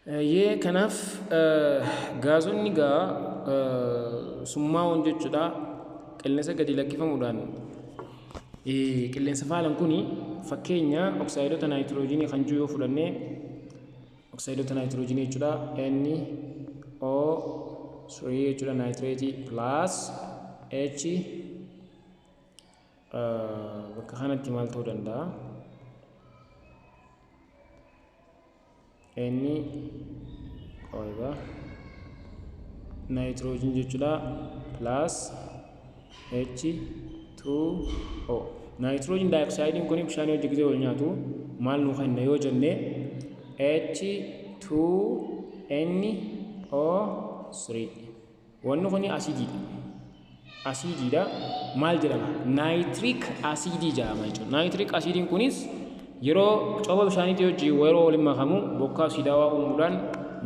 Yee, kanaaf gaazonni gaa summaa'oon jechuudha qilleensa gadi lakkifamuudhaan qilleensa faalan kuni, fakkeenya oksaayidoota naayitiroojiinii kan jiru yoo fudhanne, oksaayidoota naayitiroojiinii jechuudha, N O 3 jechuudha, naayitireetii plus H, bakka kanatti maal ta'uu danda'a? Inni qoyba naayitiroojiin jechuudha, plus H2O. Naayitiroojiin daayoksaayidiin kun bishaan hojii gisee wal nyaatu maal nuu kenna yoo jenne, H2NO3. Wanni kun asiidiidha. Asiidiidha. Maal jedhama? Naayitiriik asiidii jedhama jechuudha. Naayitiriik asiidiin kunis yeroo coba bishaaniitii wajjin yeroo waliin makamu bokkaa asiidaawaa uumuudhaan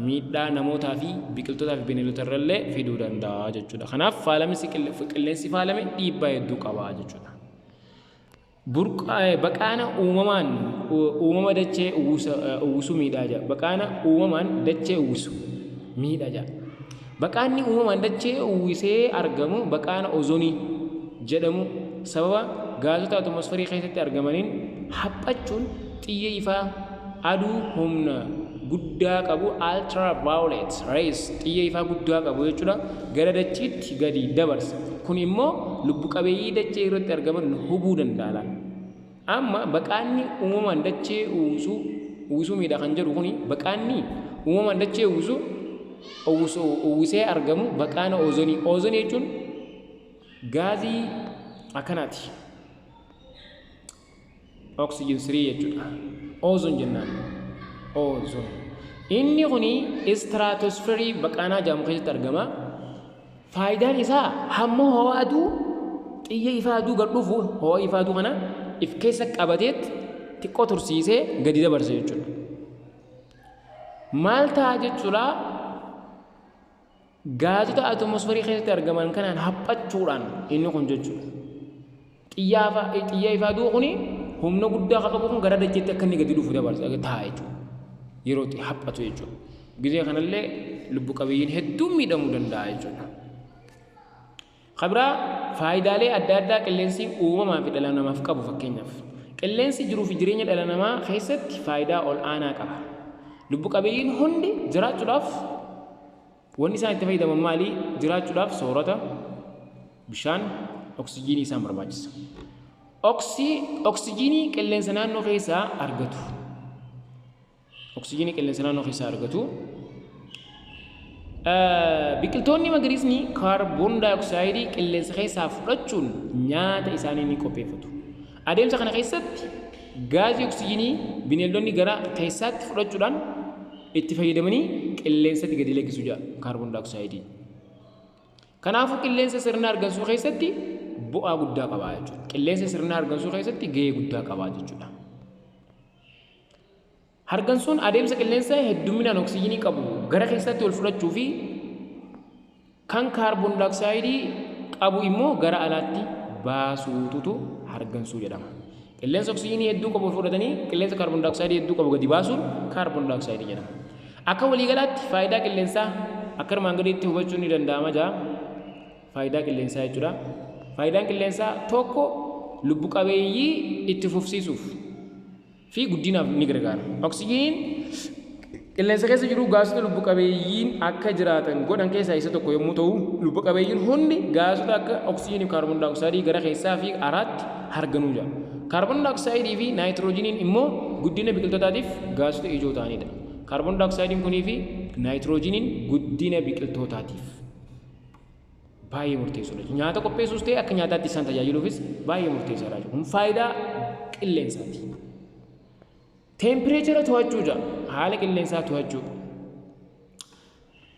miidhaa namootaa fi biqiltootaa fi bineeldota irrallee fiduu danda'a jechuudha. Kanaaf faalamisi qilleensi faalame dhiibbaa hedduu qaba jechuudha. Burqaa baqaana uumamaan uumama dachee uwwisu miidhaa jedha. Baqaana uumamaan dachee uwwisu miidha jedha. Baqaanni uumamaan dachee uwwisee argamu baqaana ozonii jedhamu sababa gaazota atmosferii keessatti argamaniin haphachuun xiyya ifaa aduu humna guddaa qabu, ultraviolet rays, xiyya ifaa guddaa qabu jechuudha, gara dachiitti gadi dabarsa. Kun immoo lubbu qabeeyyii dachee irratti argaman hubuu danda'a. Amma baqaanni uumamaan dachee uwwisuu miidha kan jedhu kuni, baqaanni uumamaan dachee uwwisee argamu baqaana oozonii. Oozonii jechuun gaazii akkanaati. Oxygen 3 jechuudha. Oozon jennaan. Oozon. Inni kuni istiraatosferii baqaanaa jedhamu keessatti argama. Faayidaan isaa hamma ho'a aduu, xiyya ifa aduu gad dhufu, ho'a ifa aduu kana if keessa qabateet xiqqoo tursiisee gadi dabarsa jechuudha. Maal ta'a jechuudha? Gaazota atmosferii keessatti argaman kanaan haphachuudhaan inni kun jechuudha. Xiyya ifa aduu kuni humna guddaa kan qabu kun gara dacheetti akka inni gadi dhufu dabarsa ta'a jechuudha. Yeroo itti haphatu jechuudha. Gizee kanallee lubbu qabeeyyiin hedduun miidhamuu danda'a jechuudha. Kabiraa, faayidaalee adda addaa qilleensi uumamaa fi dhala namaaf qabu. Fakkeenyaaf, qilleensi jiruu fi jireenya dhala namaa keessatti faayidaa ol aanaa qaba. Lubbu qabeeyyiin hundi jiraachuudhaaf wanni isaan itti fayyadaman maali? Jiraachuudhaaf soorata, bishaan, oksijiinii isaan barbaachisa. Oksijiinii qilleensa naannoo keessaa argatu. Oksijiinii qilleensa naannoo keessaa argatu. Biqiltoonni magariisni kaarboon daayoksaaayidii qilleensa keessaa fudhachuun nyaata isaanii ni qopheeffatu. Adeemsa kana keessatti gaazii oksijiinii bineeldonni gara keessaatti fudhachuudhaan itti fayyadamanii qilleensatti gadi lakkisu jedha kaarboon daayoksaaayidii. Kanaafuu qilleensa sirna hargansuu keessatti bu'aa guddaa qaba jechuudha. Qilleensa sirna hargansuu keessatti gahee guddaa qaba jechuudha. Hargansuun adeemsa qilleensa hedduminaan oksijiinii qabu gara keessaatti ol fudhachuu fi kan kaarboon daayoksaaayidii qabu immoo gara alaatti baasuututu hargansuu jedhama. Qilleensa oksijiinii hedduu qabu ol fudhatanii qilleensa kaarboon daayoksaaayidii hedduu qabu gadi baasuun kaarboon daayoksaaayidii jedhama. Akka waliigalaatti faayidaa qilleensaa akka armaan gadiitti hubachuun ni danda'ama jaa. Faayidaa qilleensaa jechuudha. Faayidaan qilleensaa tokko lubbu qabeeyyii itti fufsiisuuf fi guddinaaf ni gargaara. Oksijiiniin qilleensa keessa jiru gaasota lubbu qabeeyyiin akka jiraatan godhan keessaa isa tokko yommuu ta'u, lubbu qabeeyyiin hundi gaasota akka oksijiinii fi kaarboon daayoksaaydii gara keessaa fi alaatti harganuu jira. Kaarboon daayoksaaydii fi naayitiroojiiniin immoo guddina biqiltootaatiif gaasota ijoo ta'anidha. Kaarboon daayoksaayidiin kunii fi naayitiroojiiniin guddina biqiltootaatiif baay'ee murteessoodha. Nyaata qopheessuus ta'e akka nyaataatti isaan tajaajiluufis baay'ee murteessaadha. Kun faayidaa qilleensaati. Teempireechara to'achuu jedha. Haala qilleensaa to'achuu.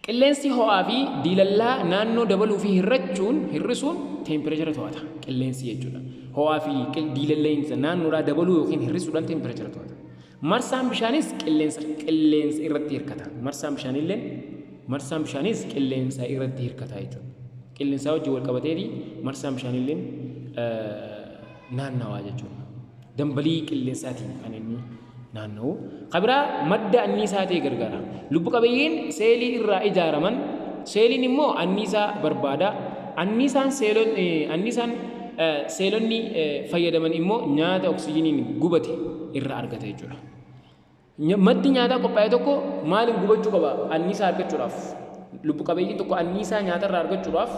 Qilleensi ho'aa fi diilallaa naannoo dabaluu fi hir'achuun hir'isuun teempireechara to'ata. Qilleensi jechuudha. Ho'aa fi diilalleensa naannoodhaa dabaluu yookiin hir'isuudhaan teempireechara to'ata. Marsaan bishaanis qilleensa irratti hirkata. Marsaan bishaanillee, marsaan bishaanis qilleensa irratti hirkata jechuudha. Qilleensaa wajjin wal qabateeti marsaan bishaanillee naannawaa jechuudha. Dambalii qilleensaatiin kan inni Naanna'u. Kabiraa madda anniisaa ta'e gargaara. Lubbu qabeeyyiin seelii irraa ijaaraman, seeliin immoo anniisaa barbaada. Anniisaan seelonni fayyadaman immoo nyaata oksijiiniin gubate irraa argata jechuudha. Maddi nyaataa qophaa'e tokko maaliin gubachuu qaba anniisaa argachuudhaaf? Lubbu qabeeyyiin tokko anniisaa nyaata irraa argachuudhaaf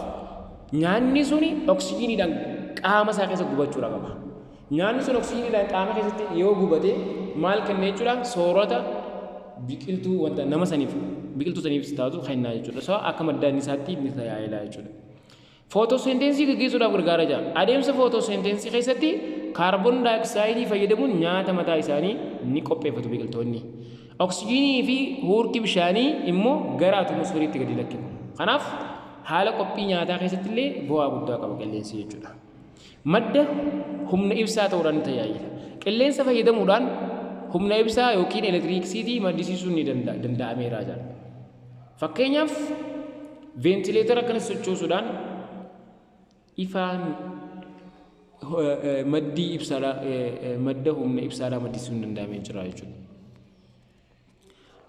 nyaanni suni oksijiiniidhaan qaama isaa keessa gubachuudha qaba. Nyaanni sun oksijiiniidhaan qaama keessatti yoo gubate maal kenna jechuudha? Soorata biqiltuu wanta nama saniif biqiltuu saniifis taatu kennaa jechuudha. So akka madda anniisaatti ni tajaajila jechuudha. Footoosenteensii gaggeessuudhaaf gargaara jira. Adeemsa footoosenteensii keessatti kaarboon daayoksayidii fayyadamuun nyaata mataa isaanii ni qopheeffatu biqiltoonni. Oksijiinii fi huurki bishaanii immoo gara atoomosferiitti gadi lakkifamu. Kanaaf haala qophii nyaataa keessatti illee bu'aa guddaa qaba qilleensi jechuudha. Madda humna ibsaa ta'uudhaan ni tajaajila. Qilleensa fayyadamuudhaan humna ibsaa yookiin elektiriksiitii maddisiisuun ni danda'ameera jira. Fakkeenyaaf veentileetara akkanas sochoosuudhaan ifaan maddii ibsaadhaa madda humna ibsaadhaa maddisiisuun danda'amee jira jechuudha.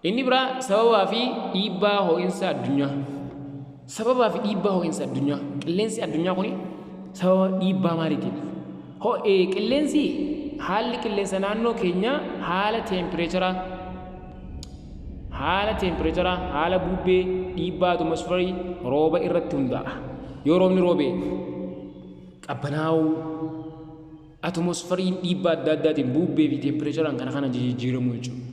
Inni biraa sababaa fi dhiibbaa ho'iinsa addunyaa. Sababaa fi dhiibbaa ho'iinsa addunyaa. Qilleensi addunyaa kuni sababa dhiibbaa maaliitiin? Qilleensi haalli qilleensa naannoo keenyaa haala teempireecharaa, haala bubbee, dhiibbaa atmosferii, rooba irratti hundaa'a. Yoo roobni roobe qabbanaa'uu, atmosferiin dhiibbaa adda addaatiin bubbee fi teempireecharaan kana kana jijjiiramu jechuudha.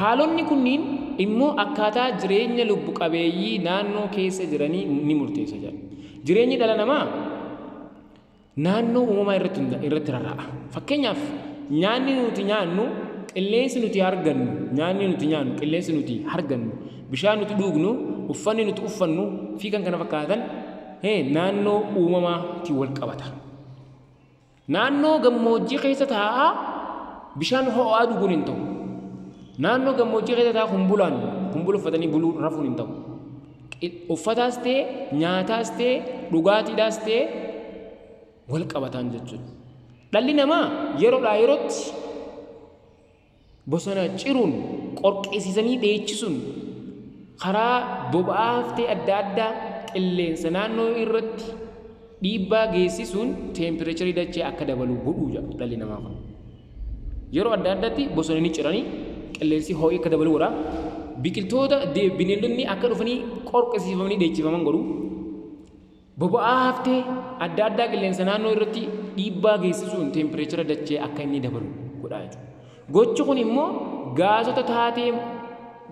Haalonni kunniin immoo akkaataa jireenya lubbu qabeeyyii naannoo keessa jiranii ni murteessa jedha. Jireenyi dhala namaa naannoo uumamaa irratti rarra'a. Fakkeenyaaf nyaanni nuti nyaannu, qilleensi nuti argannu, nyaanni nuti nyaannu, qilleensi nuti argannu, bishaan nuti dhugnu, uffanni nuti uffannu fi kan kana fakkaatan naannoo uumamaatiin wal qabata. Naannoo gammoojjii keessa taa'aa bishaan ho'aa dhuguun hin ta'u. Naannoo gammoojjii keessa taa'aa kumbulaan kumbula uffatanii buluu rafuun hin ta'u. Uffataas ta'e, nyaataas ta'e, dhugaatiidhaas ta'e wal qabataan jechuudha. Dhalli namaa yeroodhaa yerootti bosona ciruun, qorqisiisanii dheechisuun, karaa boba'aaf ta'e adda addaa qilleensa naannoo irratti dhiibbaa geessisuun teempireecharii dachee akka dabalu godhuu jedha dhalli namaa kun. Yeroo adda addaatti bosona ni ciranii qilleensi ho'i akka dabalu godha. Biqiltoota bineeldonni akka dhufanii qorqisiifamanii dheechifaman godhu. Boba'aa haftee adda addaa qilleensa naannoo irratti dhiibbaa geessisuun teempireechara dachee akka inni dabalu godha jechuudha. Gochi kun immoo gaasota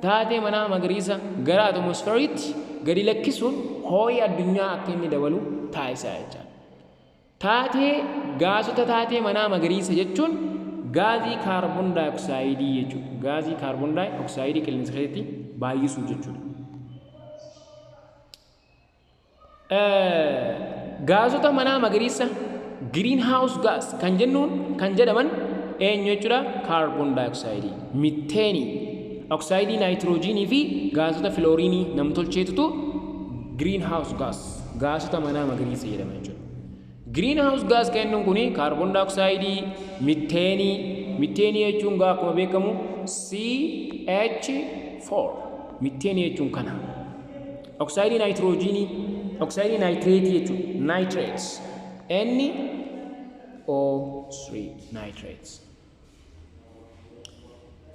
taatee manaa magariisa gara atmosferiitti gadi lakkisuun ho'i addunyaa akka inni dabalu taasisa jechuudha. Taatee gaasota taatee manaa magariisa jechuun gaazii kaarboon daayoksayidii jechuudha. Gaazii kaarboon daayoksayidii qilleensa keessatti baay'isuu jechuudha. Gaasota manaa magariisa, green house gas kan jennuun, kan jedhaman eenyu jechuudha? Kaarboon daayoksayidii, mitteenii, oksayidii naayitiroojiinii fi gaasota filooriinii namtolcheetutu green house gas, gaasota manaa magariisa jedhama jechuudha. Green house gas kan jennuun kuni kaarboon daayoksayidii, mitteenii, mitteenii jechuun gaa akkuma beekamu CH4, mitteenii jechuun kana. Oksayidii naayitiroojiinii, oksayidii naayitireetii jechuudha. Nitrates. NO3, nitrates.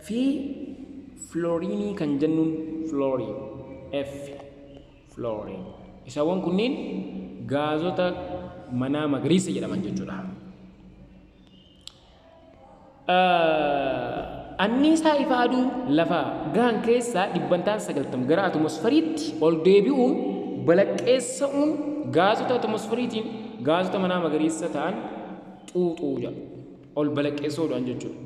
Fi filooriinii kan jennuun fluorine, F, fluorine. Isaawwan kunniin gaazota manaa magariisa jedhaman jechuudha. Anniisaa ifa aduu lafa gahan keessaa 90% gara atmosferiitti ol deebi'uun balaqqeessa'uun gaazota atmosferiitiin gaazota manaa magariisa ta'an xuuxuu jedha. Ol balaqqeessuudhaan jechuudha.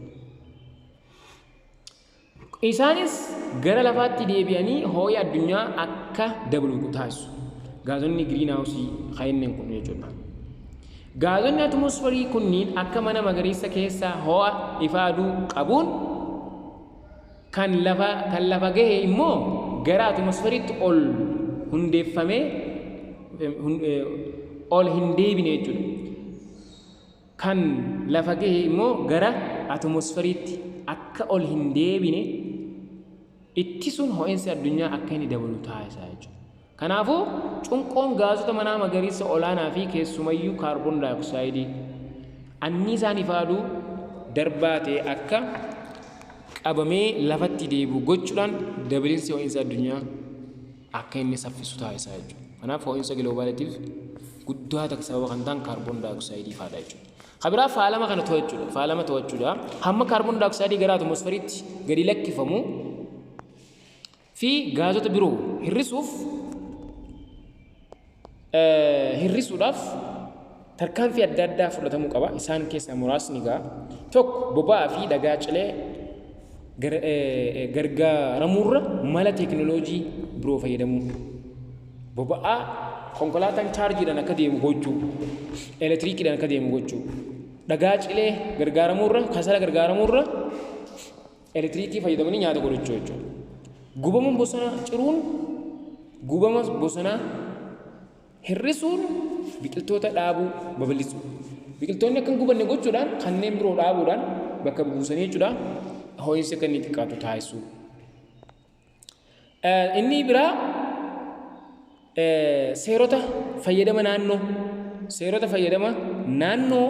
Isaanis gara lafaatti deebi'anii ho'i addunyaa akka dabalu taasisu. Gaazonni green house kanneen kun jechuudha. Gaazonni atmosferii kunniin akka mana magariisa keessaa ho'a ifa aduu qabuun kan lafa gahe immoo gara atmosferiitti ol hundeeffamee ol hin deebine jechuudha. Kan lafa gahe immoo gara atmosferiitti akka ol hin deebine ittisuun ho'iinsi addunyaa akka inni dabalu taasisa jechuudha. Kanaafuu cunqoon gaazota manaa magariisa olaanaa fi keessumayyuu kaarboon daayoksayidii anniisaan ifa aduu darbaa ta'e akka qabamee lafatti deebi'u gochuudhaan dabaliinsi ho'iinsa addunyaa akka inni saffisu taasisa jechuudha. Kanaaf ho'iinsa giloobaaliitiif guddaa takka sababa kan ta'an kaarboon daayoksayidii fa'aadha jechuudha. Kabiraa faalama kana to'achuudha. Faalama to'achuudha. Hamma kaarboon daayoksayidii gara atmosferiitti gadi lakkifamu fi gaazota biroo hir'isuudhaaf tarkaanfii adda addaa fudhatamuu qaba. Isaan keessaa muraasni egaa tokko boba'aa fi dhagaa cilee gargaaramuurra mala teekinooloojii biroo fayyadamuu. Boba'aa konkolaataan chaarjiidhaan akka deemu gochuu, elektiriikiidhaan akka deemu gochuu, dhagaa cilee gargaaramuurra, kasala gargaaramuurra elektiriikii fayyadamanii nyaata godhachuu jechuudha. Gubama bosona ciruun, gubama bosonaa hir'isuun biqiltoota dhaabuu babal'isuu. Biqiltoonni akka hin gubanne gochuudhaan kanneen biroo dhaabuudhaan bakka buusanii jechuudha ho'iinsi akka inni xiqqaatu taasisuu. Inni biraa seerota fayyadama naannoo, seerota fayyadama naannoo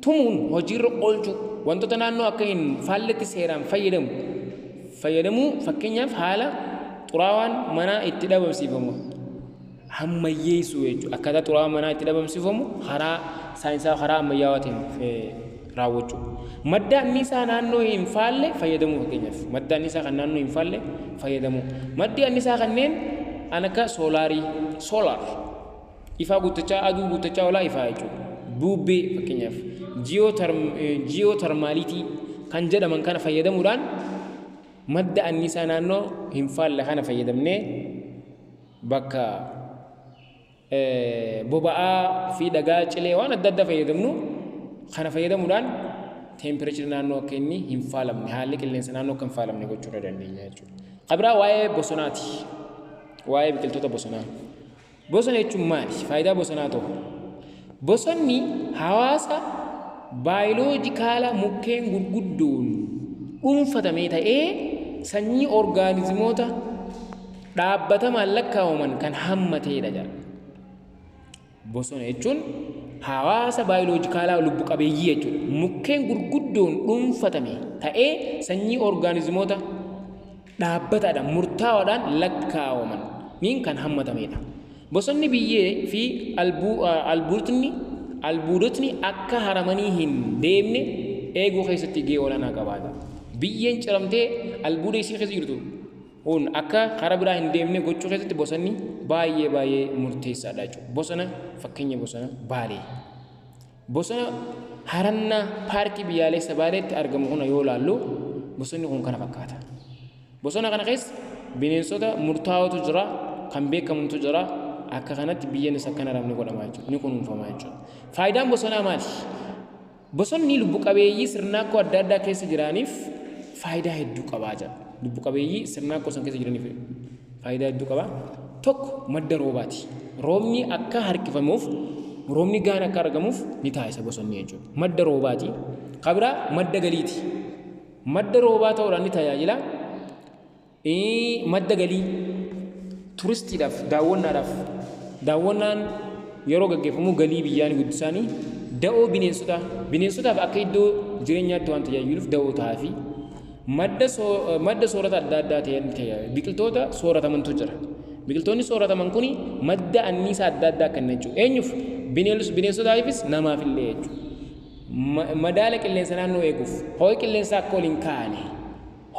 tumuun hojiirra oolchuu, wantoota naannoo akka hin faalletti seeraan fayyadamuu, fakkeenyaaf haala xuraawaan manaa itti dhabamsiifamu hammayyeessuu jechuudha. Akkaataa xuraawaan manaa itti dhabamsiifamu karaa saayinsaa, karaa ammayyaawaa ta'een raawwachuu. Madda anniisaa naannoo hin faalle fayyadamuu, fakkeenyaaf madda anniisaa kan naannoo hin faalle fayyadamuu. Maddi anniisaa kanneen an akka soolaarii, solar ifaa guuttachaa, aduu guuttachaa oolaa ifaa jechuudha. Bubbee fakkeenyaaf ji'ootermaaliitii kan jedhaman kana fayyadamuudhaan madda anniisaa naannoo hin faalle kana fayyadamnee bakka boba'aa fi dhagaa cilee waan adda addaa fayyadamnu kana fayyadamuudhaan teempireechirri naannoo akka inni hin faalamne, haalli qilleensa naannoo akka hin faalamne gochuu dandeenya jechuudha. Kabiraa waa'ee bosonaati. Waa'ee biqiltoota bosonaa. Bosona jechuun maali? Faayidaa bosonaa ta'u. Bosonni hawaasa baayoloojikaala mukkeen gurguddoon dhuunfatamee ta'ee sanyii orgaanizimoota dhaabbatamaan lakkaa'aman kan hammateedha jedha. Bosona jechuun hawaasa baayoloojikaalaa lubbu qabeeyyii jechuudha. Mukkeen gurguddoon dhuunfatame ta'ee sanyii orgaanizimoota dhaabbataadhaan murtaa'oodhaan lakkaa'aman niin kan hammatamedha. Bosonni biyyee fi albuudotni akka haramanii hin deemne eeguu keessatti gahee olaanaa qabaata. Biyyeen ciramtee albuuda isii keessa jirtu kun akka karaa biraa hin deemne gochuu keessatti bosonni baay'ee baay'ee murteessaadha jechuudha. Bosona fakkeenya bosona Baalee. Bosona Harannaa paarkii biyyaalessa Baaleetti argamu kuna yoo ilaallu bosonni kun kana fakkaata. Bosona kana keessa bineensota murtaa'ootu jira, kan beekamutu jira. Akka kanatti biyyeenis akka hin haramne godhama jechuudha. Ni kunuunfama jechuudha. Faayidaan bosonaa maali? Bosonni lubbu qabeeyyii sirnaakkoo adda addaa keessa jiraniif faayidaa hedduu qabaa jira. Lubbu qabeeyyii sirnaakkoo san keessa jiraniif faayidaa hedduu qaba. Tokko madda roobaati. Roobni akka harkifamuuf, roobni gahaan akka argamuuf ni taasisa bosonni jechuudha. Madda roobaati. Kabiraa madda galiiti. Madda roobaa ta'uudhaan ni tajaajila. Madda galii turistiidhaaf, daawwannaadhaaf, daawwannaan yeroo gaggeeffamu galii biyyaa ni guddisaanii. Da'oo bineensotaa, bineensotaaf akka iddoo jireenyaatti waan tajaajiluuf da'oo ta'aa fi madda soorata adda addaa ta'ee ni tajaajila. Biqiltoota sooratamantu jira. Biqiltoonni soorataman kuni madda anniisaa adda addaa kenna jechuudha. Eenyuuf? Bineensotaafis namaafillee jechuudha. Madaala qilleensa naannoo eeguuf, ho'i qilleensaa akka ol hin kaane,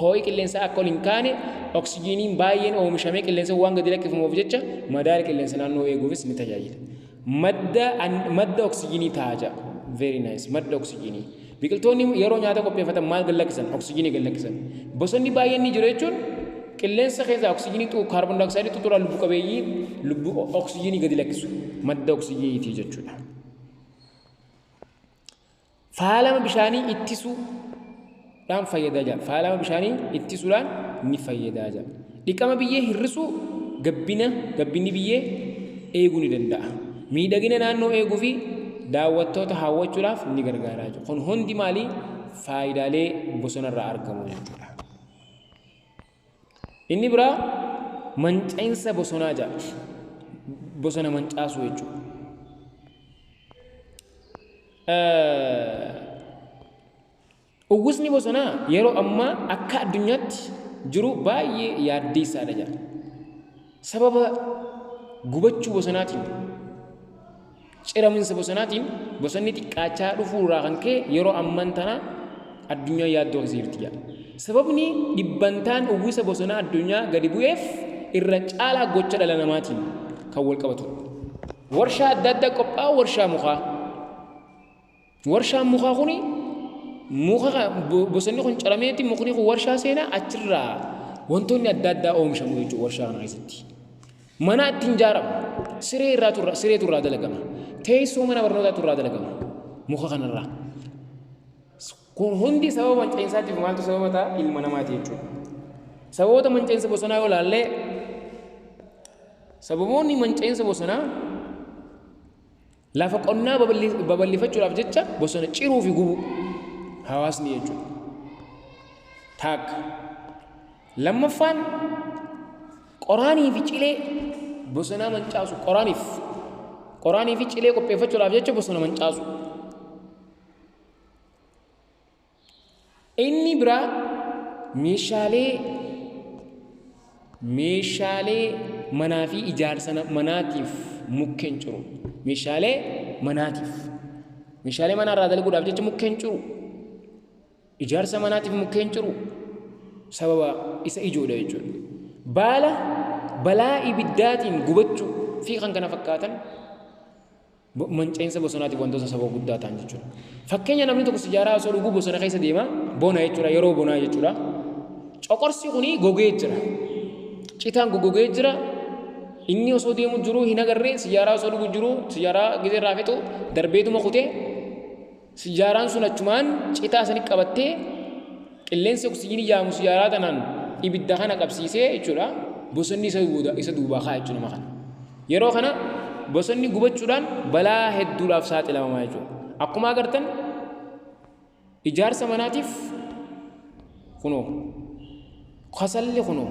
ho'i qilleensaa akka ol hin kaane, oksijiiniin baay'een oomishamee qilleensa waan gadi lakkifamuuf jecha madaala qilleensa naannoo eeguufis ni tajaajila. Madda oksijiinii ta'a jira. Very nice. Madda oksijiinii. Biqiltoonni yeroo nyaata qopheeffatan maal gad lakkisan? Oksijiinii gad lakkisan. Bosonni baay'een ni jiru jechuun qilleensa keessaa oksijiinii kaarboon daayoksayidii xuxuraa lubbu qabeeyyii lubbu oksijiinii gadi lakkisu. Madda oksijiiniiti jechuudha. Faalama bishaanii ittisuudhaan fayyadaa jira. Faalama bishaanii ittisuudhaan ni fayyadaa jira. Dhiqama biyyee hir'isuu, gabbinni biyyee eeguu ni danda'a. Miidhagina naannoo eeguu fi daawwattoota hawwachuudhaaf ni gargaara jechuudha. Kun hundi maali? Faayidaalee bosonarraa argamu jechuudha. Inni biraa mancaa'insa bosonaa jedha. Bosona mancaasuu jechuudha. Uwwisni bosonaa yeroo ammaa akka addunyaatti jiru baay'ee yaaddeessaadha jedha. Sababa gubachuu bosonaatiin, ciraminsa bosonaatiin, bosonni xiqqaachaa dhufuu irraa kan ka'e yeroo ammaan tana addunyaa yaaddoo keessa jirti jedha. Sababni dhibbantaan uwwisa bosonaa addunyaa gadi bu'eef irra caalaa gocha dhala namaatiin kan wal qabatudha. Warshaa adda addaa qophaa'u, warshaa mukaa. Warshaan mukaa kuni muka bosonni kun cirameeti, mukni kun warshaa seenaa, achirraa wantoonni adda addaa oomishamu jechuudha warshaa kana keessatti. Mana ittiin ijaaramu, siree irraa sireetu irraa dalagama. Teessoo mana barnootaatu irraa dalagama muka kanarraa. Kun hundi sababa mancaa'insaatiif maaltu sababa ta'a? Ilma namaati jechuudha. Sababoota mancaa'insa bosonaa yoo ilaalle, sababoonni mancaa'insa bosonaa lafa qonnaa babal'ifachuudhaaf jecha bosona ciruu fi gubuu hawaasni jechuudha. Taakka. Lammaffaan qoraanii fi cilee bosonaa mancaasu, qoraanii fi cilee qopheeffachuudhaaf jecha bosona mancaasu. Inni biraa meeshaalee manaa fi ijaarsa manaatiif mukkeen ciru. Meeshaalee manaatiif, meeshaalee manaa irraa dalaguudhaaf jecha mukkeen ciru. Ijaarsa manaatiif mukkeen ciru sababa isa ijoodha jechuudha. Baala balaa ibiddaatiin gubachuu fi kan kana fakkaatan mancaa'insa bosonaatiif wantoota sababa guddaa ta'an jechuudha. Fakkeenya, namni tokko sijaaraa osoo dhuguu bosona keessa deema, bona jechuudha, yeroo bonaa jechuudha. Coqorsi kuni gogee jira. Citaan goggogee jira. Inni osoo deemu jiru hin agarree, sijaaraa osoo dhugu jiru, sijaaraa gizee irraa fixu darbeetuma kutee, sijaaraan sun achumaan citaa sani qabattee, qilleensi oksijiinii jaamu sijaaraa tanaan ibidda kana qabsiisee jechuudha. Bosonni isa duubaa ka'a jechuudha nama kana. Yeroo kana bosonni gubachuudhaan balaa hedduudhaaf saaxilamamaa jechuudha. Akkuma agartan ijaarsa manaatiif kunoo kasalli, kunoo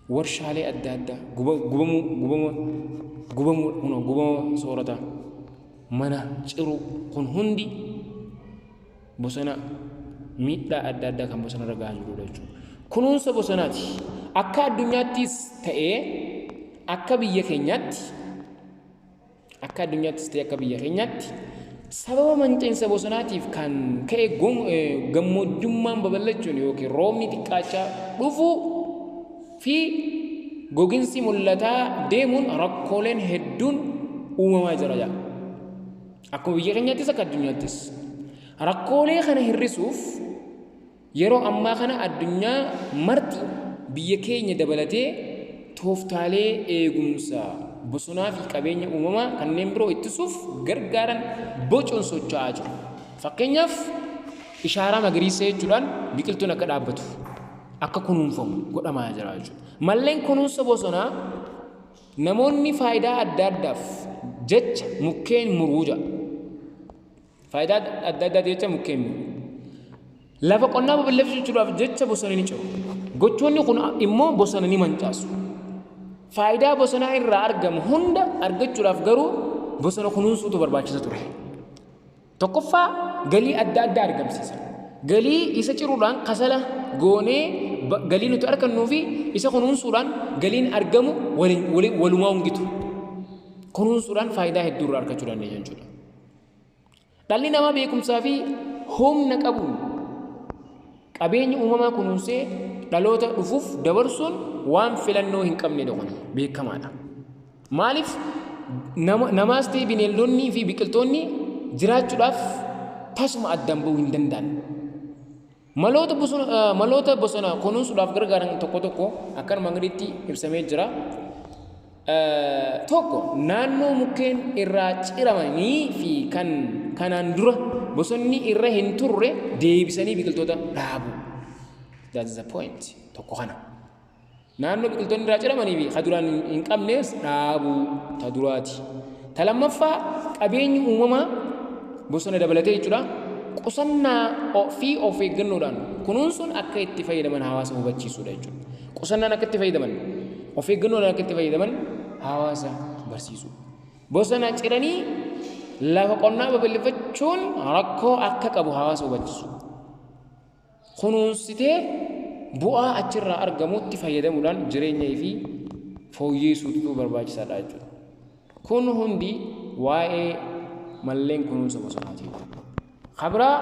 warshaalee adda addaa gubamuu, gubama gubamuu, kunoo gubama soorataa, mana ciruu, kun hundi bosona miidhaa adda addaa kan bosona irra gahaa jirudha jechuudha. Kunuunsa bosonaati. Akka addunyaattis ta'ee akka biyya keenyaatti, akka addunyaattis ta'ee akka biyya keenyaatti, sababa mancaa'insa bosonaatiif kan ka'e gammoojjummaan babal'achuun yookiin roobni xiqqaachaa dhufuu fi goginsi mul'ataa deemuun rakkooleen hedduun uumamaa jira jedha. Akkuma biyya keenyaattis akka addunyaattis. Rakkoolee kana hir'isuuf yeroo ammaa kana addunyaa marti, biyya keenya dabalatee, tooftaalee eegumsa bosonaa fi qabeenya uumamaa kanneen biroo ittisuuf gargaaran bocuun socho'aa jiru. Fakkeenyaaf, ishaaraa magariisa jechuudhaan biqiltuun akka dhaabbatu, akka kunuunfamu godhamaa jira jechuudha. Malleen kunuunsa bosonaa, namoonni faayidaa adda addaaf jecha mukkeen muruu jedha. Faayidaa adda addaaf jecha mukkeen muru. Lafa qonnaa babal'ifachuudhaaf jecha bosona ni ciru. Gochoonni kun immoo bosona ni mancaasu. Faayidaa bosonaa irraa argamu hunda argachuudhaaf garuu bosona kunuunsuutu barbaachisa ture. Tokkoffaa, galii adda addaa argamsiisa. Galii isa ciruudhaan kasala goonee galii nuti argannuu fi isa kunuunsuudhaan galiin argamu walumaa hungitu. Kunuunsuudhaan faayidaa hedduu irraa argachuu dandeenya jechuudha. Dhalli namaa beekumsaa fi humna qabuun qabeenya uumamaa kunuunsee dhaloota dhufuuf dabarsuun waan filannoo hin qabnedha, kun beekamaadha. Maaliif? Namaas ta'e bineeldonnii fi biqiltoonni jiraachuudhaaf tasuma addaan bahuu hin danda'an. Maloota bosona kunuunsuudhaaf gargaaran tokko tokko akkanuma gaditti ibsamee jira. Tokko, naannoo mukkeen irraa ciramanii fi kan kanaan dura bosonni irra hin turre deebisanii biqiltoota dhaabu. That is the point. Tokko kana. Naannoo biqiltoonni irraa ciramanii fi kan duraan hin qabnes dhaabuu ta duraati. Ta lammaffaa, qabeenyi uumamaa bosona dabalatee jechuudha. qusannaa fi of eeggannoodhaan kunuunsuun akka itti fayyadaman hawaasa hubachiisuudha jechuudha. Qusannaan akka itti fayyadaman, of eeggannoodhaan akka itti fayyadaman hawaasa barsiisuu. Bosona ciranii lafa qonnaa babal'ifachuun rakkoo akka qabu hawaasa hubachiisu. Kunuunsitee bu'aa achirraa argamutti fayyadamuudhaan jireenya fi fooyyeessuutu barbaachisaadha jechuudha. Kun hundi waa'ee malleen kunuunsa bosonaati. Kabraa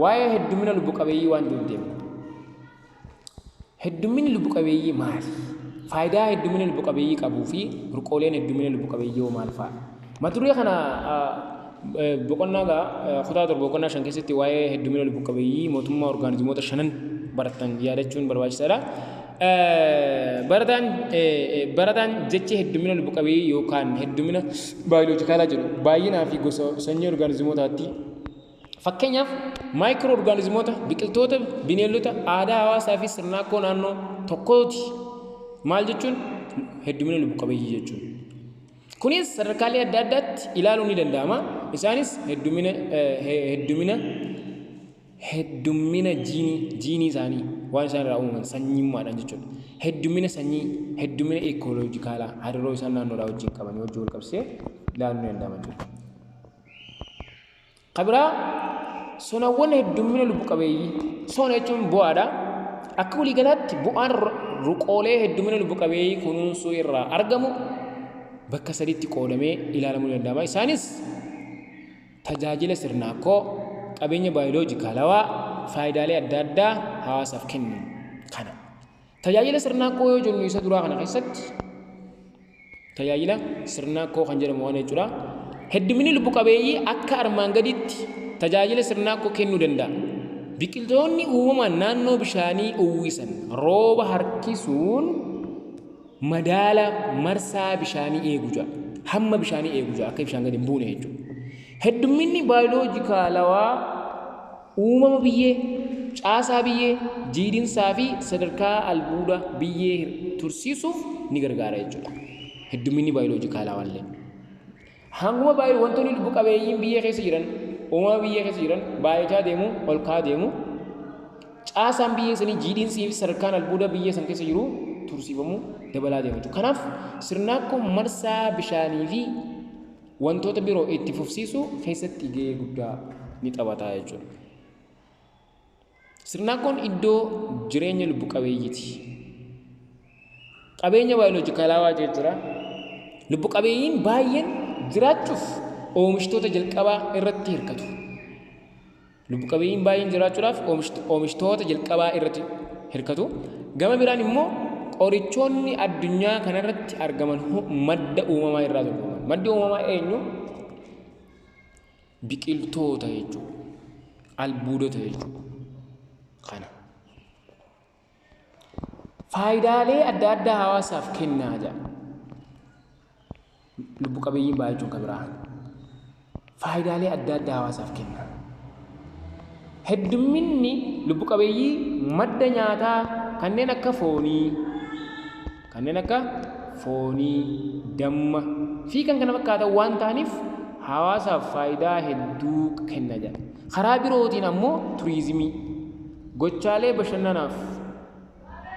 waa'ee heddumina lubbu qabeeyyii waan jiruuf deemna. Heddumminni lubbu qabeeyyii maali? Faayidaa heddumina lubbu qabeeyyii qabuu fi ruqooleen heddumina lubbu qabeeyyii hoo maal fa'a? Mata duree kana boqonnaa kutaa 7 boqonnaa 5 keessatti waa'ee heddumina lubbu qabeeyyii mootummaa orgaanizimoota shanan baratan yaadachuun barbaachisaadha. Barataan jechi heddumina lubbu qabeeyyii yookaan heddumina baayoloojikaalaa jedhu baay'inaa fi gosa sanyii orgaanizimootaatti. Fakkeenyaaf maayikiroo orgaanizimoota, biqiltoota, bineeldota, aadaa hawaasaa fi sirnaakkoo naannoo tokkooti. Maal jechuun heddumina lubbu qabeeyyii jechuun. Kunis sadarkaalee adda addaatti ilaaluun ni danda'ama. Isaanis heddumina jiinii isaanii waan isaan irraa uumaman sanyummaadhaan jechuudha. Heddumina sanyii, heddumina ekooloojikaalaa hariiroo isaan naannoodhaa wajjin qaban wajjin wal qabsiisee ilaaluun ni danda'ama jechuudha. Kabiraa sonawwan heddumina lubbu qabeeyyii. Sona jechuun bu'aadha. Akka waliigalaatti bu'aan ruqoolee heddumina lubbu qabeeyyii kunuunsuu irraa argamu bakka sadiitti qoodamee ilaalamuu ni danda'ama. Isaanis tajaajila sirnaakkoo, qabeenya baayoloojikaalawaa, faayidaalee adda addaa hawaasaaf kennu kana. Tajaajila sirnaakkoo yoo jennu isa duraa kana keessatti tajaajila sirnaakkoo kan jedhamu waan jechuudha. Hedduminni lubbu qabeeyyii akka armaan gaditti tajaajila sirnaakkoo kennuu danda'a. Biqiltoonni uumamaan naannoo bishaanii uwwisan rooba harkisuun madaala marsaa bishaanii eegu ja'a. Hamma bishaanii eegu ja'a akka bishaan gadi hin buune jechuudha. Heddumminni baayoloojikaalawaa uumama biyyee, caasaa biyyee, jiidhinsaa fi sadarkaa albuuda biyyee tursiisuuf ni gargaara jechuudha. Heddumminni baayoloojikaalawaa illee. Hanguma baay'ee wantoonni lubbu qabeeyyiin biyyee keessa jiran, uumama biyyee keessa jiran baay'achaa deemu, ol ka'aa deemu. Caasaan biyyee sanii jiidhinsii fi sadarkaan albuuda biyyee san keessa jiru tursiifamuu dabalaa deema jechuudha. Kanaaf sirnaakkoo marsaa bishaanii fi wantoota biroo itti fufsiisuu keessatti gahee guddaa ni taphata jechuudha. Sirnaakkoon iddoo jireenya lubbu qabeeyyiiti. Qabeenya baayoloojikaalawaa jira. Lubbu qabeeyyiin baay'een jiraachuuf oomishtoota jalqabaa irratti hirkatu. Lubbu qabeeyyiin baay'een jiraachuudhaaf oomishtoota jalqabaa irratti hirkatu. Gama biraan immoo qorichoonni addunyaa kanarratti argaman madda uumamaa irraa tolfaman. Maddi uumamaa eenyu? Biqiltoota jechuudha. Albuudota jechuudha. Kana. Faayidaalee adda addaa hawaasaaf kennaa jedha. Lubbu qabeeyyiin baay'achuun kan biraa. Faayidaalee adda addaa hawaasaaf kenna. Heddumminni lubbu qabeeyyii madda nyaataa kanneen akka foonii, damma fi kan kana fakkaatan waan ta'aniif hawaasaaf faayidaa hedduu kenna jedha. Karaa birootiin ammoo turizimii, gochaalee bashannanaaf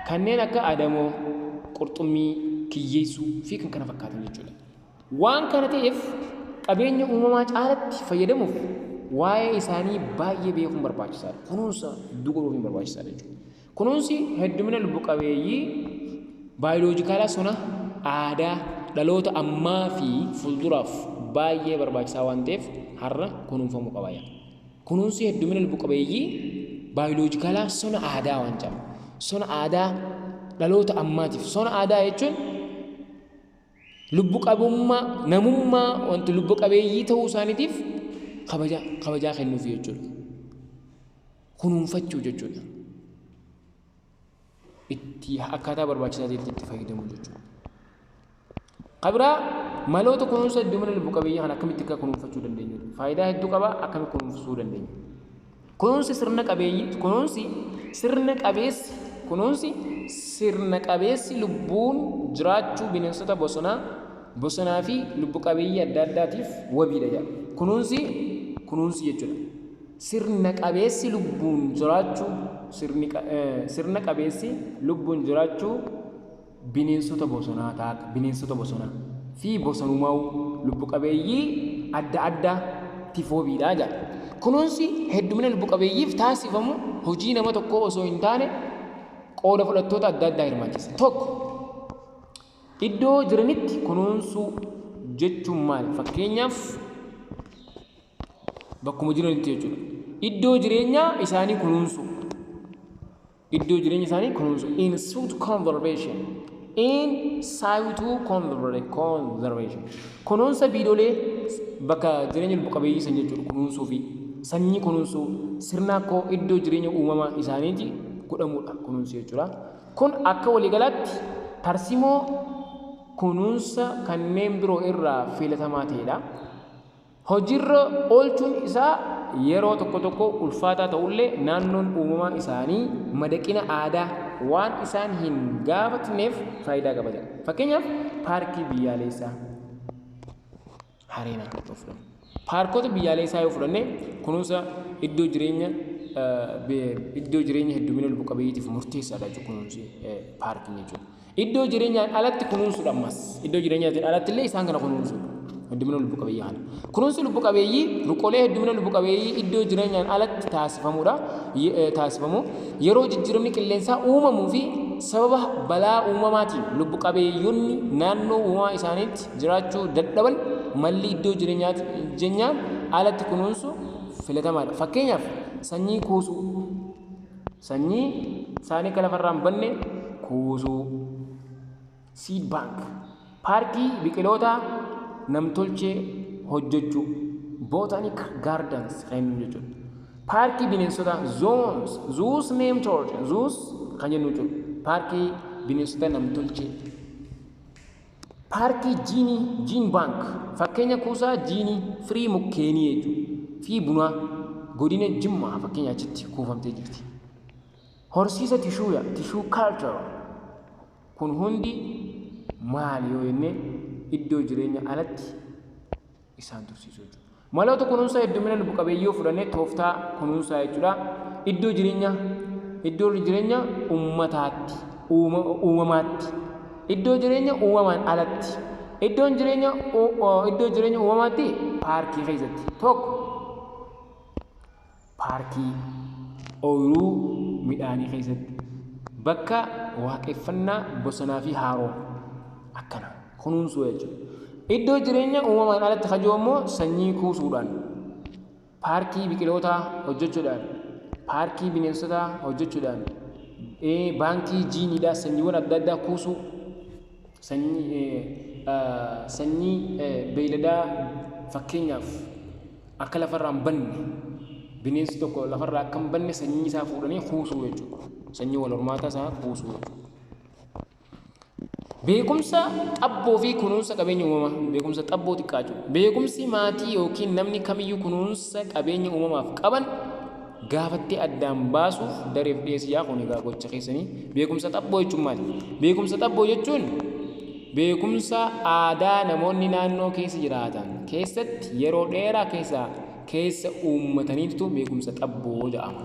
kanneen akka adamoo, qurxummii, kiyyeessuu fi kan kana fakkaatan jechuudha. Waan kana ta'eef qabeenya uumamaa caalatti fayyadamuuf waa'ee isaanii baay'ee beekuun barbaachisaadha. Kunuunsa hedduu godhuun barbaachisaadha jechuudha. Kunuunsi heddumina lubbu qabeeyyii baayoloojikaalaa sona aadaa dhaloota ammaa fi fuulduraaf baay'ee barbaachisaa waan ta'eef har'a kunuunfamuu qaba. Kunuunsi heddumina lubbu qabeeyyii baayoloojikaalaa sona aadaa waan jedhamu. Sona aadaa dhaloota ammaatiif. Sona aadaa jechuun lubbu qabummaa, namummaa wanti lubbu qabeeyyii ta'uu isaaniitiif kabajaa kennuuf jechuudha. Kunuunfachuu jechuudha. Itti akkaataa barbaachisaa ta'etti itti fayyadamuu jechuudha. Kabiraa maloota kunuunsa heddumina lubbu qabeeyyii kana akkamitti akka kunuunfachuu dandeenyudha. Faayidaa hedduu qaba, akkamitti kunuunsuu dandeenya. Kunuunsi sirna qabeeyyii, kunuunsi sirna qabeessi lubbuun jiraachuu bineensota bosonaa fi lubbu qabeeyyii adda addaatiif wabiidha jedha. Kunuunsi jechuudha. Sirna qabeessi lubbuun jiraachuu, sirna qabeessi lubbuun jiraachuu bineensota bosonaa ta'a, bineensota bosonaa fi bosonumaa lubbu qabeeyyii adda addaa tifoobiidha jedha. Kunuunsi heddumina lubbu qabeeyyiif taasifamu hojii nama tokkoo osoo hin taane qooda fudhattoota adda addaa hirmaachisa. Tokko, iddoo jiranitti kunuunsuu jechuun maali? Fakkeenyaaf, bakkuma jiranitti jechuudha. Iddoo jireenyaa isaanii kunuunsuu. Iddoo jireenya isaanii kunuunsuu. In situ conservation. In situ conservation. Kunuunsa biidolee bakka jireenya lubbu qabeeyyii san jechuudha, kunuunsuu fi sanyii kunuunsuu sirna akkoo iddoo jireenya uumamaa isaaniiti godhamudha kunuunsi jechuudha. Kun akka waliigalaatti tarsimoo kunuunsa kanneen biroo irraa filatamaa ta'edha. Hojiirra oolchuun isaa yeroo tokko tokko ulfaataa ta'ullee, naannoon uumamaa isaanii madaqina aadaa waan isaan hin gaafatneef faayidaa qaba jedha. Fakkeenyaaf, paarkii biyyaalessaa Hareenaa yoo fudhanne. Paarkota biyyaalessaa yoo fudhanne, kunuunsa iddoo jireenya heddumina lubbu qabeeyyiitiif murteessaadha jechuudha kunuunsi paarkii jechuudha. Iddoo jireenyaan alatti kunuunsuudha ammas. Iddoo jireenyaatiin alatti illee isaan kana kunuunsuudha. Heddumina lubbu qabeeyyii kana. Kunuunsi lubbu qabeeyyii ruqolee heddumina lubbu qabeeyyii iddoo jireenyaan alatti taasifamuudha. Taasifamu yeroo jijjiiramni qilleensaa uumamuu fi sababa balaa uumamaatiin lubbu qabeeyyonni naannoo uumamaa isaaniitti jiraachuu dadhaban, malli iddoo jireenyaan alatti kunuunsu filatamaadha. Fakkeenyaaf, sanyii kuusuu. Sanyii isaanii akka lafarraa hin banne kuusuu. Seed bank. Paarkii biqiloota namtolchee hojjechuu. Botanic gardens kan jennu jechuudha. Paarkii bineensota zoos, zoos namtolchee, zoos kan jennu jechuudha. Paarkii bineensota namtolchee. Paarkii jiinii, gene bank, fakkeenya kuusaa jiinii firii mukkeenii jechuudha. Fi bunaa godina Jimmaa fakkeenya achitti kuufamtee jirti. Horsiisa tishuuya, tissue culture. Kun hundi maali yoo jenne, iddoo jireenya alatti isaan tursiisuu jechuudha. Maloota kunuunsa heddumina lubbu qabeeyyii yoo fudhanne, tooftaa kunuunsaa jechuudha. Iddoo jireenya uummataatti, uumamaatti, iddoo jireenya uumamaan alatti, iddoo jireenya uumamaatti paarkii keessatti. Tokko, paarkii ooyiruu midhaanii keessatti, bakka waaqeffannaa, bosonaa fi haroo akkana kunuunsuu jechuudha. Iddoo jireenya uumamaan alatti kajoo immoo sanyii kuusuudhaan, paarkii biqilootaa hojjechuudhaan, paarkii bineensotaa hojjechuudhaan, baankii jiiniidhaa sanyiiwwan adda addaa kuusuu, sanyii beeyladaa, fakkeenyaaf akka lafarraa hin banne, bineensi tokko lafarraa akka hin banne sanyii isaa fuudhanii kuusuu jechuudha. Sanyii wal hormaataa isaa kuusuu jechuudha. Beekumsa xabboo fi kunuunsa qabeenya uumamaa. Beekumsa xabboo xiqqaachuu. Beekumsi maatii yookiin namni kamiyyuu kunuunsa qabeenya uumamaaf qaban gaafattee addaan baasuuf dareef dhiyeessi yaa. Kun egaa gocha keessanii. Beekumsa xabboo jechuun maali? Beekumsa xabboo jechuun beekumsa aadaa namoonni naannoo keessa jiraatan keessatti yeroo dheeraa keessa uummataniitu beekumsa xabboo jedhama.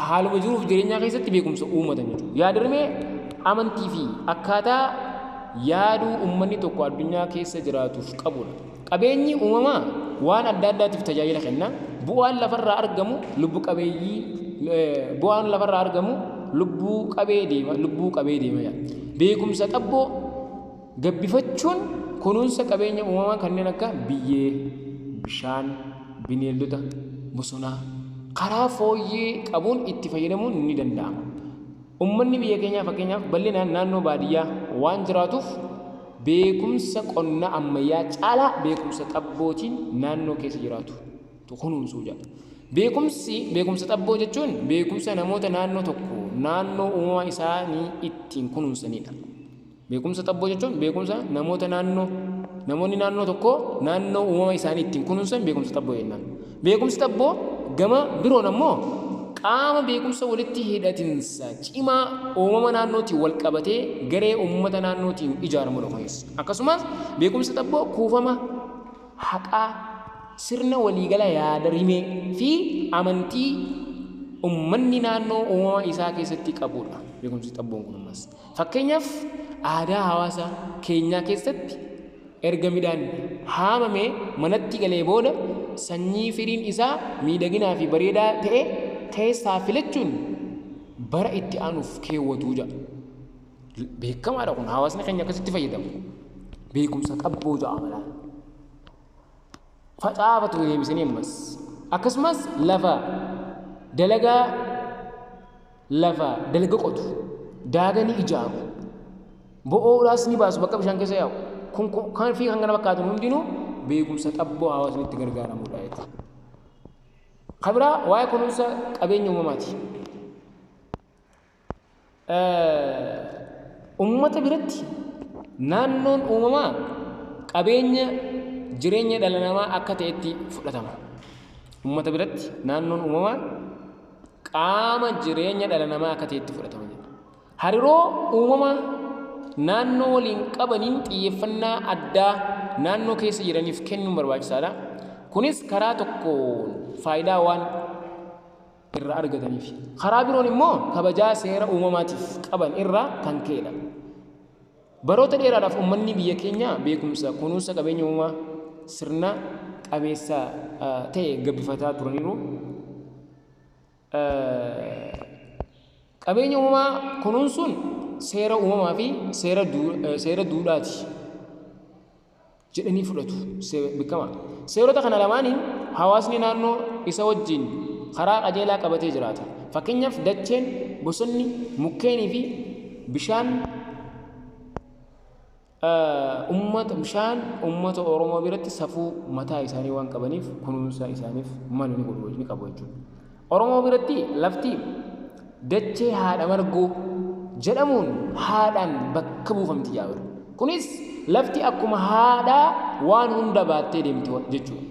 Haaluma jiruuf jireenyaa keessatti beekumsa uummatan jechuudha. Yaadrimee amantii fi akkaataa yaaduu uummanni tokko addunyaa keessa jiraatuuf qabudha. Qabeenyi uumamaa waan adda addaatiif tajaajila kenna. Bu'aan lafarraa argamu lubbuu qabee deema, lubbuu qabee deema. Beekumsa xabboo gabbifachuun kunuunsa qabeenya uumamaa kanneen akka biyyee, bishaan, bineeldota bosonaa karaa fooyyee qabuun itti fayyadamuun ni danda'ama. Uummanni biyya keenyaa fakkeenyaaf bal'inaan naannoo baadiyyaa waan jiraatuuf, beekumsa qonna ammayyaa caalaa beekumsa xabbootiin naannoo keessa jiraatu kunuunsuu jedha. Beekumsi beekumsa xabboo jechuun beekumsa namoota naannoo tokko naannoo uumamaa isaanii ittiin kunuunsanidha. Beekumsa xabboo jechuun beekumsa namoota naannoo namoonni naannoo tokko naannoo uumama isaanii ittiin kunuunsan beekumsa xabboo jennaan. Beekumsi xabboo gama biroon ammoo qaama beekumsa walitti hidhatinsa cimaa uumama naannootiin wal qabatee garee uummata naannootiin ijaaramudha kunis. Akkasumas beekumsa xabboo kuufama haqaa Sirna waliigala yaada rimee fi amantii ummanni naannoo uumama isaa keessatti qabudha. Beekumsi xabboon kun ammas. Fakkeenyaaf, aadaa hawaasa keenyaa keessatti erga midhaan haamamee manatti galee booda sanyii firiin isaa miidhaginaa fi bareedaa ta'e keessaa filachuun bara itti aanuuf keewwatu jedha. Beekamaadha kun, hawaasni keenya akkasitti fayyadamu. Beekumsa xabboo jedhama laala. Facaafatu deebisanii ammas. Akkasumas lafa dalaga qotu, daaganii ijaaru, bo'oodhaas ni baasu bakka bishaan keessa yaa'u. Kun kan fi kan kana fakkaatan hundinuu beekumsa xabboo hawaasni itti gargaaramudha jechuudha. Kan biraa waa'ee kunuunsa qabeenya uumamaati. Uummata biratti naannoon uumamaa qabeenya jireenya dhala namaa akka ta'etti fudhatama. Uummata biratti naannoon uumamaa qaama jireenya dhala namaa akka ta'etti fudhatama jedha. Hariiroo uumamaa naannoo waliin qabaniin xiyyeeffannaa addaa naannoo keessa jiraniif kennuun barbaachisaadha. Kunis karaa tokkoon faayidaa waan irraa argataniif. Karaa biroon immoo kabajaa seera uumamaatiif qaban irraa kan ka'edha. Baroota dheeraadhaaf uummanni biyya keenyaa beekumsa kunuunsa qabeenya uumamaa sirna qabeessa ta'e gabbifataa turaniiru. Qabeenya uumamaa kunuunsuun seera uumamaa fi seera duudhaati jedhanii fudhatu beekama. Seerota kana lamaaniin hawaasni naannoo isa wajjin karaa qajeelaa qabatee jiraata. Fakkeenyaaf, dacheen, bosonni, mukkeenii fi bishaan uummata Oromoo biratti safuu mataa isaanii waan qabaniif kunuunsa isaaniif malu ni godhu, ni qabu jechuudha. Oromoo biratti lafti dachee haadha margoo jedhamuun haadhaan bakka buufamti jaabira. Kunis lafti akkuma haadhaa waan hunda baattee deemti jechuudha.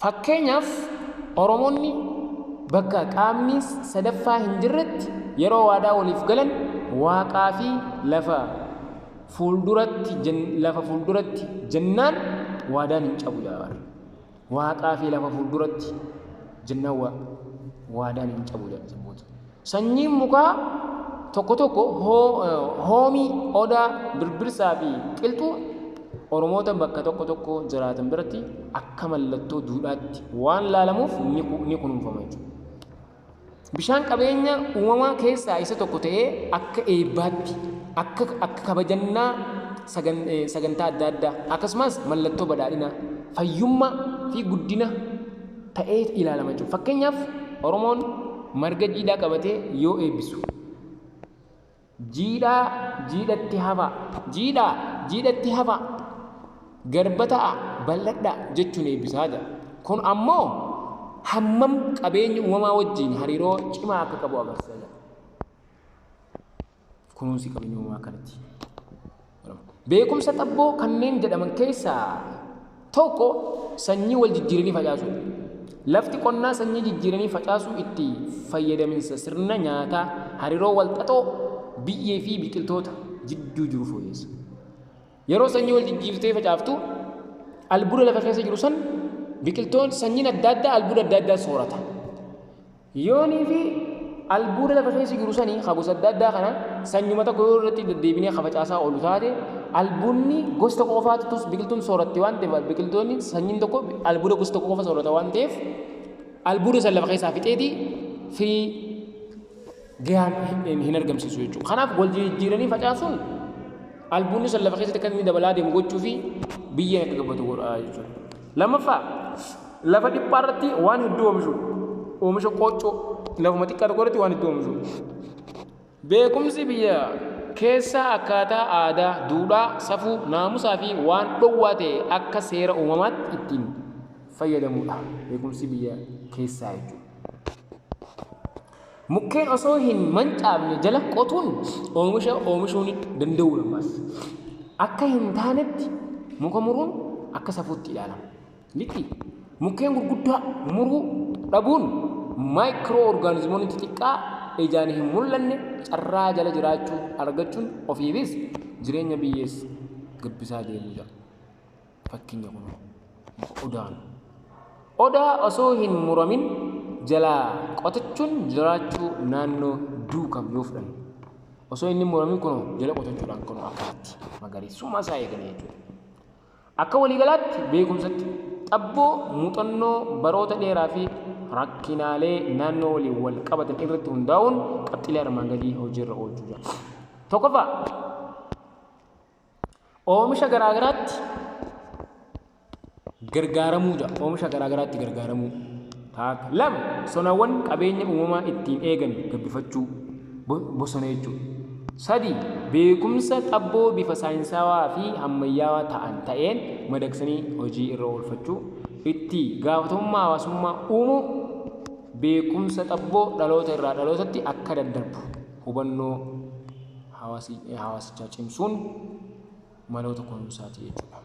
Fakkeenyaaf, Oromoonni bakka qaamni sadaffaa hin jirretti yeroo waadaa waliif galan waaqaa fi lafa fuulduratti jennaan waadaan hin cabu jedha. Waaqaa fi lafa fuulduratti jennaan waadaan hin cabu jedha saboota. Sanyiin mukaa tokko tokko, hoomii, odaa, birbirsaa fi qilxuu, Oromoota bakka tokko tokko jiraatan biratti akka mallattoo duudhaatti waan laalamuuf ni kunuunfama jechuudha. Bishaan qabeenya uumamaa keessaa isa tokko ta'ee akka eebbaatti, akka kabajannaa sagantaa adda addaa, akkasumas mallattoo badhaadhinaa, fayyummaa fi guddina ta'ee ilaalama jechuudha. Fakkeenyaaf, Oromoon marga jiidhaa qabatee yoo eebbisu, "Jiidhaa jiidhatti hafaa, jiidhaa jiidhatti hafaa, garba ta'a bal'adhaa" jechuun eebbisaa jira. Kun ammoo hammam qabeenya uumamaa wajjin hariiroo cimaa akka qabu agarsiisa jira. Kunuunsi qabeenya uumamaa kanatti. Beekumsa xabboo kanneen jedhaman keessaa tokko sanyii wal jijjiiranii facaasuudha. Lafti qonnaa sanyii jijjiiranii facaasuu itti fayyadaminsa sirna nyaataa, hariiroo wal xaxoo biyyee fi biqiltoota jidduu jiru fooyyessa. Yeroo sanyii wal jijjiirtee facaaftu, albuuda lafa keessa jiru san biqiltoon sanyiin adda addaa albuuda adda addaa soorata. Yoonii fi albuuda lafa keessa jiru sanii gosa adda addaa kana sanyuma tokko yoo irratti deddeebinee facaasaa oolu taate, albuudni gosa tokko qofaatu biqiltuun sooratti waan ta'eef, biqiltoonni sanyiin tokko albuuda gosa tokko qofa soorata waan ta'eef, albuuda san lafa keessaa fixeeti firii gahaan hin argamsiisu jechuudha. Kanaaf wal jijjiiranii facaasuun albuudni san lafa keessatti akka inni dabalaa deemu gochuu fi biyyeen akka gabbatu godha jechuudha. Lammaffaa, lafa dhiphaa irratti waan hedduu oomishuudha. Oomisha qooccoo, lafuma xiqqaa tokko irratti waan hedduu oomishuudha. Beekumsi biyya keessaa akkaataa aadaa, duudhaa, safuu, naamusaa fi waan dhowwaa ta'e akka seera uumamaatti ittiin fayyadamudha. Beekumsi biyya keessaa jechuudha. Mukkeen osoo hin mancaafne jala qotuun oomisha oomishuu ni danda'uudha ammas. Akka hin taanetti muka muruun akka safuutti ilaalama. Miti mukkeen gurguddaa muruu dhabuun maayikiroo orgaanizimoonni xixiqqaa ijaan hin mul'anne carraa jala jiraachuu argachuun ofiifis jireenya biyyees gabbisaa deemuu jira. Fakkeenya kun muka odaan. Odaa osoo hin muramin jalaa qotachuun jiraachuu naannoo duukam yoo fudhanne. Osoo inni muramin kun jala qotachuudhaan kun akkasitti magariisummaa isaa eegale jechuudha. Akka waliigalaatti beekumsatti xabboo muuxannoo baroota dheeraa fi rakkinaalee naannoo waliin wal qabatan irratti hundaa'uun qabxiilee armaan gadii hojiirra oolchuu jira. Tokkoffaa, oomisha garaagaraatti gargaaramuu jira. Oomisha garaagaraatti gargaaramuu. Taaka. Lama, sonawwan qabeenya uumamaa ittiin eegan gabbifachuu, bosona jechuudha. Sadi, beekumsa xabboo bifa saayinsaawaa fi ammayyaawaa ta'an ta'een madaqsanii hojii irra oolfachuu. Itti gaafatamummaa hawaasummaa uumuu, beekumsa xabboo dhaloota irraa dhalootatti akka daddarbu hubannoo hawaasichaa cimsuun maloota kunuunsaati jechuudha.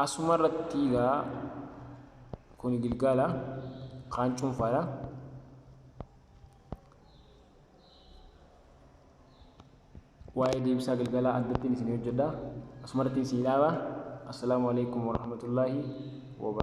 Asuma irratti egaa kuni gilgaala kaan cuunfaadha. Waa'ee deebisaa gilgaalaa addattiin isin hojjedha. Asuma irratti isin dhaaba. Assalaamu alaikum warahmatullaahi wabarakatuh.